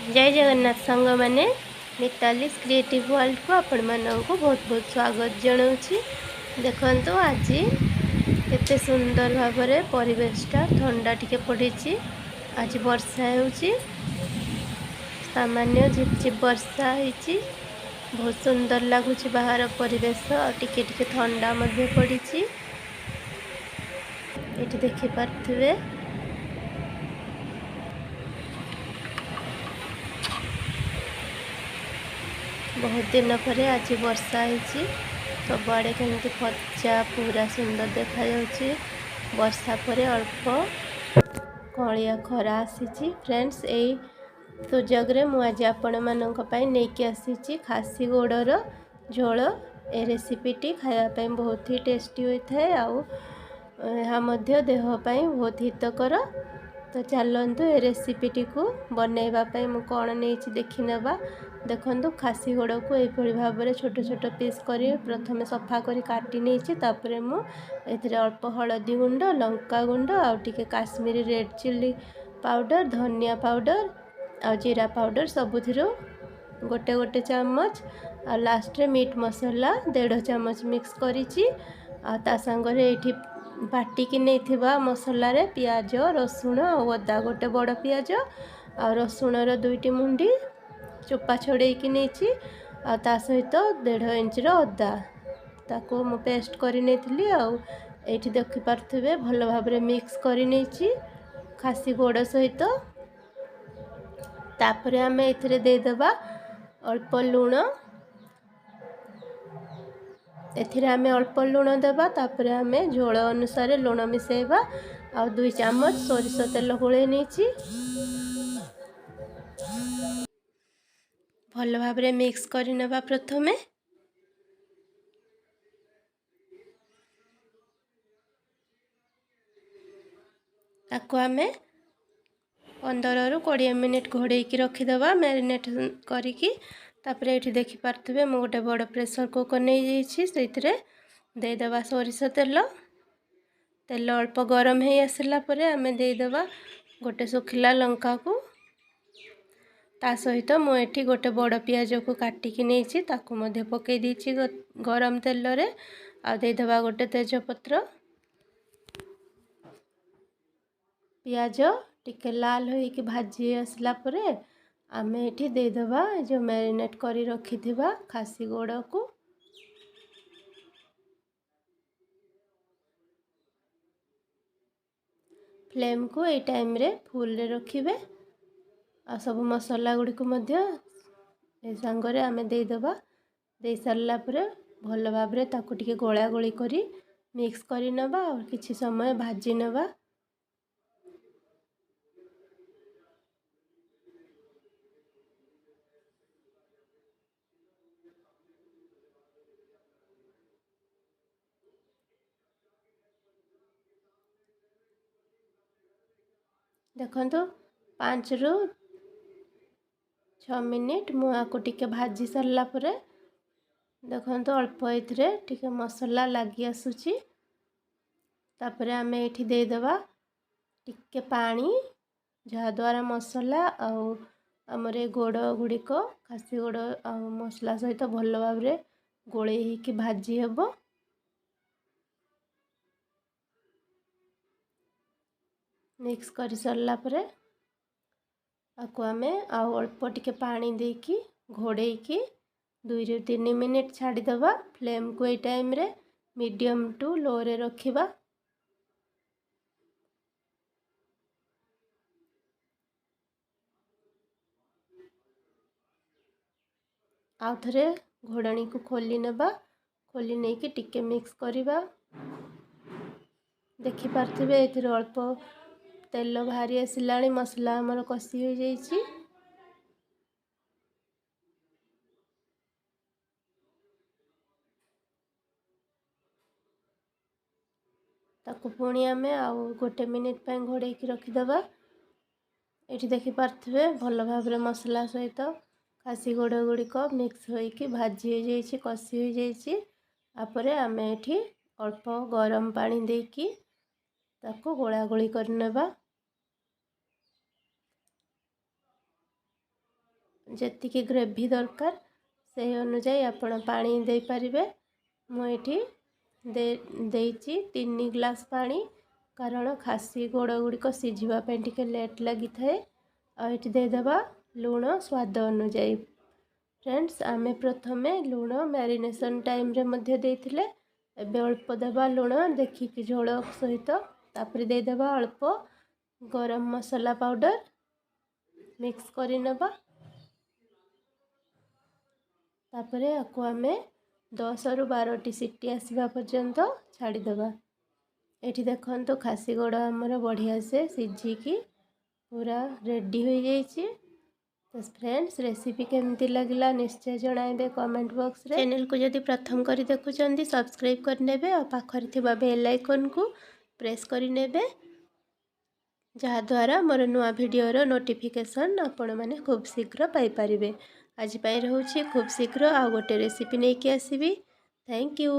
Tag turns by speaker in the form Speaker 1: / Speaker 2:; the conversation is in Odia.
Speaker 1: ଜୟ ଜଗନ୍ନାଥ ସାଙ୍ଗମାନେ, ମିତାଲିସ୍ କ୍ରିଏଟିଭ୍ ୱାର୍ଲଡ଼କୁ ଆପଣମାନଙ୍କୁ ବହୁତ ବହୁତ ସ୍ୱାଗତ ଜଣାଉଛି। ଦେଖନ୍ତୁ, ଆଜି କେତେ ସୁନ୍ଦର ଭାବରେ ପରିବେଶଟା ଥଣ୍ଡା ଟିକେ ପଡ଼ିଛି। ଆଜି ବର୍ଷା ହେଉଛି, ସାମାନ୍ୟ ଝିପଝିପ ବର୍ଷା ହେଇଛି। ବହୁତ ସୁନ୍ଦର ଲାଗୁଛି ବାହାର ପରିବେଶ, ଆଉ ଟିକେ ଟିକେ ଥଣ୍ଡା ମଧ୍ୟ ପଡ଼ିଛି। ଏଠି ଦେଖିପାରୁଥିବେ, ବହୁତ ଦିନ ପରେ ଆଜି ବର୍ଷା ହେଇଛି। ସବୁଆଡ଼େ କେମିତି ଫର୍ଚା ପୁରା ସୁନ୍ଦର ଦେଖାଯାଉଛି। ବର୍ଷା ପରେ ଅଳ୍ପ କଳିଆ ଖରା ଆସିଛି। ଫ୍ରେଣ୍ଡସ୍, ଏଇ ସୁଯୋଗରେ ମୁଁ ଆଜି ଆପଣମାନଙ୍କ ପାଇଁ ନେଇକି ଆସିଛି ଖାସି ଗୋଡ଼ର ଝୋଳ। ଏ ରେସିପିଟି ଖାଇବା ପାଇଁ ବହୁତ ହି ଟେଷ୍ଟି ହୋଇଥାଏ, ଆଉ ଏହା ମଧ୍ୟ ଦେହ ପାଇଁ ବହୁତ ହିତକର। ତ ଚାଲନ୍ତୁ, ଏ ରେସିପିଟିକୁ ବନେଇବା ପାଇଁ ମୁଁ କ'ଣ ନେଇଛି ଦେଖିନେବା। ଦେଖନ୍ତୁ, ଖାସି ଗୋଡ଼କୁ ଏଇଭଳି ଭାବରେ ଛୋଟ ଛୋଟ ପିସ୍ କରି ପ୍ରଥମେ ସଫା କରି କାଟି ନେଇଛି। ତାପରେ ମୁଁ ଏଥିରେ ଅଳ୍ପ ହଳଦୀ ଗୁଣ୍ଡ, ଲଙ୍କା ଗୁଣ୍ଡ, ଆଉ ଟିକେ କାଶ୍ମୀରୀ ରେଡ଼୍ ଚିଲି ପାଉଡ଼ର, ଧନିଆ ପାଉଡ଼ର ଆଉ ଜିରା ପାଉଡ଼ର ସବୁଥିରୁ ଗୋଟେ ଗୋଟେ ଚାମଚ, ଆଉ ଲାଷ୍ଟରେ ମିଟ୍ ମସଲା 1.5 ଚାମଚ ମିକ୍ସ କରିଛି। ଆଉ ତା ସାଙ୍ଗରେ ଏଇଠି ବାଟିକି ନେଇଥିବା ମସଲାରେ ପିଆଜ, ରସୁଣ ଆଉ ଅଦା, ଗୋଟେ ବଡ଼ ପିଆଜ ଆଉ ରସୁଣର 2ଟି ମୁଣ୍ଡି ଚୋପା ଛଡ଼େଇକି ନେଇଛି, ଆଉ ତା ସହିତ 1.5 ଇଞ୍ଚର ଅଦା, ତାକୁ ମୁଁ ପେଷ୍ଟ କରି ନେଇଥିଲି। ଆଉ ଏଇଠି ଦେଖିପାରୁଥିବେ, ଭଲ ଭାବରେ ମିକ୍ସ କରି ନେଇଛି ଖାସି ଗୋଡ଼ ସହିତ। ତାପରେ ଆମେ ଏଥିରେ ଦେଇଦେବା ଅଳ୍ପ ଲୁଣ। ଏଥିରେ ଆମେ ଅଳ୍ପ ଲୁଣ ଦେବା, ତାପରେ ଆମେ ଝୋଳ ଅନୁସାରେ ଲୁଣ ମିଶାଇବା। ଆଉ 2 ଚାମଚ ସୋରିଷ ତେଲ ଗୋଳେଇ ନେଇଛି। ଭଲ ଭାବରେ ମିକ୍ସ କରିନେବା ପ୍ରଥମେ। ତାକୁ ଆମେ 15ରୁ 20 ମିନିଟ୍ ଘୋଡ଼େଇକି ରଖିଦେବା ମ୍ୟାରିନେଟ୍ କରିକି। ତାପରେ ଏଇଠି ଦେଖିପାରୁଥିବେ, ମୁଁ ଗୋଟେ ବଡ଼ ପ୍ରେସର୍ କୁକର୍ ନେଇଯାଇଛି। ସେଇଥିରେ ଦେଇଦେବା ସୋରିଷ ତେଲ। ତେଲ ଅଳ୍ପ ଗରମ ହେଇ ଆସିଲା ପରେ ଆମେ ଦେଇଦେବା ଗୋଟେ ଶୁଖିଲା ଲଙ୍କାକୁ। ତା ସହିତ ମୁଁ ଏଠି ଗୋଟେ ବଡ଼ ପିଆଜକୁ କାଟିକି ନେଇଛି, ତାକୁ ମଧ୍ୟ ପକାଇ ଦେଇଛି ଗରମ ତେଲରେ। ଆଉ ଦେଇଦେବା ଗୋଟେ ତେଜପତ୍ର। ପିଆଜ ଟିକେ ଲାଲ ହୋଇକି ଭାଜି ଆସିଲା ପରେ ଆମେ ଏଠି ଦେଇଦେବା ଏ ଯେଉଁ ମ୍ୟାରିନେଟ୍ କରି ରଖିଥିବା ଖାସି ଗୋଡ଼କୁ। ଫ୍ଲେମ୍କୁ ଏଇ ଟାଇମ୍ରେ ଫୁଲରେ ରଖିବେ। ଆଉ ସବୁ ମସଲା ଗୁଡ଼ିକୁ ମଧ୍ୟ ଏ ସାଙ୍ଗରେ ଆମେ ଦେଇଦେବା। ଦେଇ ସାରିଲା ପରେ ଭଲ ଭାବରେ ତାକୁ ଟିକେ ଗୋଳା ଗୋଳି କରି ମିକ୍ସ କରିନେବା ଆଉ କିଛି ସମୟ ଭାଜି ନେବା। ଦେଖନ୍ତୁ, 5ରୁ 6 ମିନିଟ୍ ମୁଁ ଆକୁ ଟିକେ ଭାଜି ସାରିଲା ପରେ ଦେଖନ୍ତୁ, ଅଳ୍ପ ଏଥିରେ ଟିକେ ମସଲା ଲାଗି ଆସୁଛି। ତାପରେ ଆମେ ଏଇଠି ଦେଇଦେବା ଟିକେ ପାଣି, ଯାହାଦ୍ୱାରା ମସଲା ଆଉ ଆମର ଏ ଗୋଡ଼ ଗୁଡ଼ିକ, ଖାସି ଗୋଡ଼ ଆଉ ମସଲା ସହିତ ଭଲ ଭାବରେ ଗୋଳେଇ ହେଇକି ଭାଜି ହେବ। ମିକ୍ସ କରିସାରିଲା ପରେ ତାକୁ ଆମେ ଆଉ ଅଳ୍ପ ଟିକେ ପାଣି ଦେଇକି ଘୋଡ଼େଇକି 2ରୁ 3 ମିନିଟ୍ ଛାଡ଼ିଦେବା। ଫ୍ଲେମ୍କୁ ଏଇ ଟାଇମ୍ରେ ମିଡ଼ିୟମ୍ ଟୁ ଲୋରେ ରଖିବା। ଆଉ ଥରେ ଘୋଡ଼ଣୀକୁ ଖୋଲି ନେବା। ଖୋଲି ନେଇକି ଟିକେ ମିକ୍ସ କରିବା। ଦେଖିପାରୁଥିବେ, ଏଥିରେ ଅଳ୍ପ ତେଲ ବାହାରି ଆସିଲାଣି, ମସଲା ଆମର କଷି ହୋଇଯାଇଛି। ତାକୁ ପୁଣି ଆମେ ଆଉ 1 ମିନିଟ୍ ପାଇଁ ଘୋଡ଼େଇକି ରଖିଦେବା। ଏଠି ଦେଖିପାରୁଥିବେ, ଭଲ ଭାବରେ ମସଲା ସହିତ ଖାସି ଗୋଡ଼ ଗୁଡ଼ିକ ମିକ୍ସ ହୋଇକି ଭାଜି ହୋଇଯାଇଛି, କଷି ହୋଇଯାଇଛି। ତାପରେ ଆମେ ଏଠି ଅଳ୍ପ ଗରମ ପାଣି ଦେଇକି ତାକୁ ଗୋଳା ଗୋଳି କରିନେବା। ଯେତିକି ଗ୍ରେଭି ଦରକାର, ସେହି ଅନୁଯାୟୀ ଆପଣ ପାଣି ଦେଇପାରିବେ। ମୁଁ ଏଇଠି ଦେଇଛି 3 ଗ୍ଲାସ୍ ପାଣି, କାରଣ ଖାସି ଗୋଡ଼ ଗୁଡ଼ିକ ସିଝିବା ପାଇଁ ଟିକେ ଲେଟ୍ ଲାଗିଥାଏ। ଆଉ ଏଠି ଦେଇଦେବା ଲୁଣ ସ୍ୱାଦ ଅନୁଯାୟୀ। ଫ୍ରେଣ୍ଡସ୍, ଆମେ ପ୍ରଥମେ ଲୁଣ ମ୍ୟାରିନେସନ୍ ଟାଇମ୍ରେ ମଧ୍ୟ ଦେଇଥିଲେ। ଏବେ ଅଳ୍ପ ଦେବା ଲୁଣ ଦେଖିକି ଝୋଳ ସହିତ। ତାପରେ ଦେଇଦେବା ଅଳ୍ପ ଗରମ ମସଲା ପାଉଡ଼ର, ମିକ୍ସ କରିନେବା। ତାପରେ ଆକୁ ଆମେ 10ରୁ 12ଟି ସିଟି ଆସିବା ପର୍ଯ୍ୟନ୍ତ ଛାଡ଼ିଦେବା। ଏଠି ଦେଖନ୍ତୁ, ଖାସି ଗୋଡ଼ ଆମର ବଢ଼ିଆ ସେ ସିଝିକି ପୁରା ରେଡ଼ି ହୋଇଯାଇଛି। ତ ଫ୍ରେଣ୍ଡସ୍, ରେସିପି କେମିତି ଲାଗିଲା ନିଶ୍ଚୟ ଜଣାଇବେ କମେଣ୍ଟ ବକ୍ସରେ। ଚ୍ୟାନେଲକୁ ଯଦି ପ୍ରଥମ କରି ଦେଖୁଛନ୍ତି, ସବସ୍କ୍ରାଇବ୍ କରିନେବେ ଆଉ ପାଖରେ ଥିବା ବେଲ୍ ଆଇକନ୍କୁ ପ୍ରେସ୍ କରିନେବେ, ଯାହାଦ୍ୱାରା ମୋର ନୂଆ ଭିଡ଼ିଓର ନୋଟିଫିକେସନ୍ ଆପଣମାନେ ଖୁବ୍ ଶୀଘ୍ର ପାଇପାରିବେ। ଆଜି ପାଇଁ ରହୁଛି। ଖୁବ୍ ଶୀଘ୍ର ଆଉ ଗୋଟେ ରେସିପି ନେଇକି ଆସିବି। Thank you.